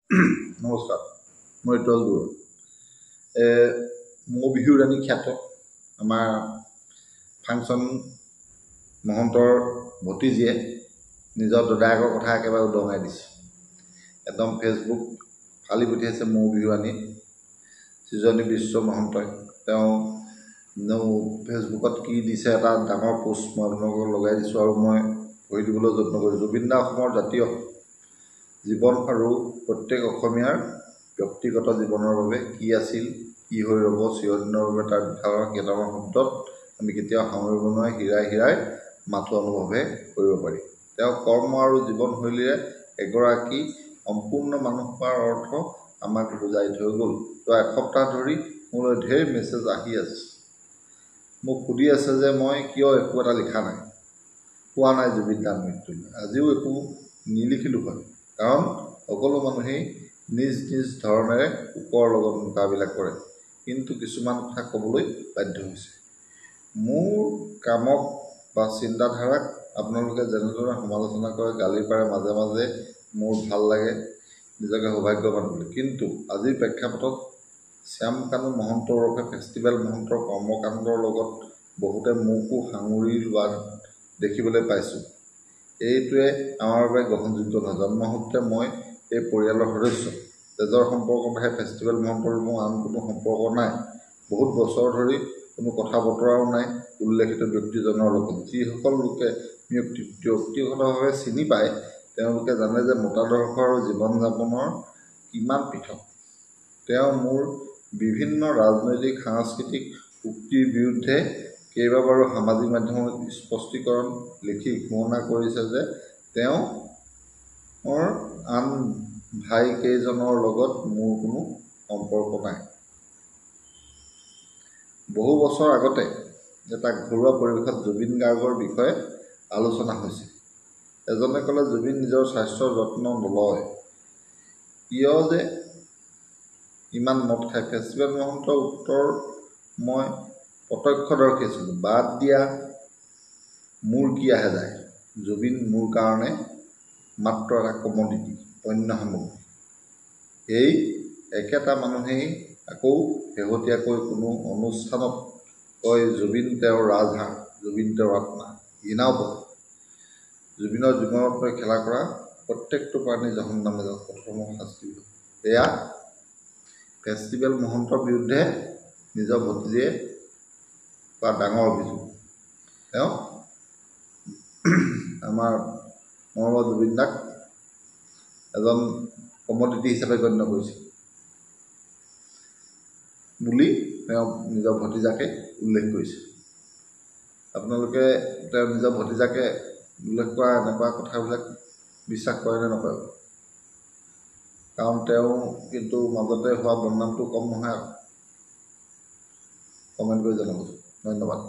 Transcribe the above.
নমস্কাৰ, মই ঋতুৰাজ বৰুৱা। মৌ বিহুৰ ৰাণী খ্যাত আমাৰ ফাংচন মহন্তৰ ভতিজীয়ে নিজৰ দদায়েকৰ কথা একেবাৰে উদঙাই দিছে। একদম ফেচবুক ফালি পঠিয়াইছে মৌ বিহু ৰাণী সৃজনী বিশ্ব মহন্তই। তেওঁ ফেচবুকত কি দিছে এটা ডাঙৰ পোষ্ট মই আপোনালোকক লগাই দিছোঁ আৰু মই পঢ়ি দিবলৈ যত্ন কৰিছোঁ। জুবিন দা অসমৰ জাতীয় জীৱন আৰু প্ৰত্যেক অসমীয়াৰ ব্যক্তিগত জীৱনৰ বাবে কি আছিল, কি হৈ ৰ'ব চিৰদিনৰ বাবে তাৰ বিশাল কেইটামান শব্দত আমি কেতিয়াও সামৰিব নোৱাৰি, হীৰাই হীৰাই মাথো অনুভৱহে কৰিব পাৰি। তেওঁ কৰ্ম আৰু জীৱনশৈলীৰে এগৰাকী সম্পূৰ্ণ মানুহ হোৱাৰ অৰ্থ আমাক বুজাই থৈ গ'ল। যোৱা এসপ্তাহ ধৰি মোলৈ ঢেৰ মেছেজ আহি আছে, মোক সুধি আছে যে মই কিয় একো এটা লিখা নাই, কোৱা নাই জুবিন দাৰ মৃত্যুলৈ। আজিও একো নিলিখিলোঁ হয়, কাৰণ সকলো মানুহেই নিজ নিজ ধৰণেৰে শোকৰ লগত মোকাবিলা কৰে, কিন্তু কিছুমান কথা ক'বলৈ বাধ্য হৈছে। মোৰ কামক বা চিন্তাধাৰাক আপোনালোকে যেনেদৰে সমালোচনা কৰে, গালি পাৰে, মাজে মাজে মোৰ ভাল লাগে, নিজকে সৌভাগ্যৱান বুলি। কিন্তু আজিৰ প্ৰেক্ষাপটত শ্যামকানু মহন্ত ওৰফে ফেষ্টিভেল মহন্তৰ কৰ্মকাণ্ডৰ লগত বহুতে মোকো সাঙুৰি লোৱা দেখিবলৈ পাইছোঁ। এইটোৱে আমাৰ বাবে গ্ৰহণযোগ্য নহয়। জন্মসূত্ৰে মই এই পৰিয়ালৰ সদস্য। তেজৰ সম্পৰ্কৰ বাহিৰে ফেষ্টিভেল মহন্তৰ মোৰ আন কোনো সম্পৰ্ক নাই। বহুত বছৰ ধৰি কোনো কথা বতৰাও নাই উল্লেখিত ব্যক্তিজনৰ লগত। যিসকল লোকে ব্যক্তিগতভাৱে চিনি পায় তেওঁলোকে জানে যে মতাদৰ্শ আৰু জীৱন যাপনৰ কিমান পৃথক। তেওঁ মোৰ বিভিন্ন ৰাজনৈতিক, সাংস্কৃতিক উক্তিৰ বিৰুদ্ধে কেইবাবাৰো সামাজিক মাধ্যমত স্পষ্টীকৰণ লিখি ঘোষণা কৰিছে যে তেওঁৰ আন ভাইকেইজনৰ লগত মোৰ কোনো সম্পৰ্ক নাই। বহু বছৰ আগতে এটা ঘৰুৱা পৰিৱেশত জুবিন গাৰ্গৰ বিষয়ে আলোচনা হৈছিল। এজনে ক'লে জুবিন নিজৰ স্বাস্থ্যৰ যত্ন নলয়, কিয় যে ইমান মদ খায়। ফেষ্টিভেল মহন্তৰ উত্তৰ মই প্ৰত্যক্ষদৰ্শী আছিলোঁ। বাদ দিয়া, মোৰ কি আহে যায়, জুবিন মোৰ কাৰণে মাত্ৰ এটা কমডিটি, পণ্য সামগ্ৰী। এই একেটা মানুহেই আকৌ শেহতীয়াকৈ কোনো অনুষ্ঠানত কয় জুবিন তেওঁৰ ৰাজহাড়, জুবিন তেওঁৰ আত্মা। ঘৃণাও পায়। জুবিনৰ জীৱনত লৈ খেলা কৰা প্ৰত্যেকটো প্ৰাণী জহন্নামে যাওক, প্ৰথম শাস্তি। এয়া ফেষ্টিভেল মহন্তৰ বিৰুদ্ধে নিজৰ ভতিজীয়ে কৰা ডাঙৰ অভিযোগ। তেওঁ আমাৰ মৰমৰ জুবিন দাক এজন কমডিটি হিচাপে গণ্য কৰিছিল বুলি তেওঁ নিজৰ ভতিজাকে উল্লেখ কৰিছে। আপোনালোকে তেওঁ নিজৰ ভতিজাকে উল্লেখ কৰা এনেকুৱা কথাবিলাক বিশ্বাস কৰে নে নকৰে? কাৰণ তেওঁ কিন্তু মাজতে হোৱা বদনামটো কম নহয়। কমেণ্ট কৰি জনাবচোন। ধন্যবাদ।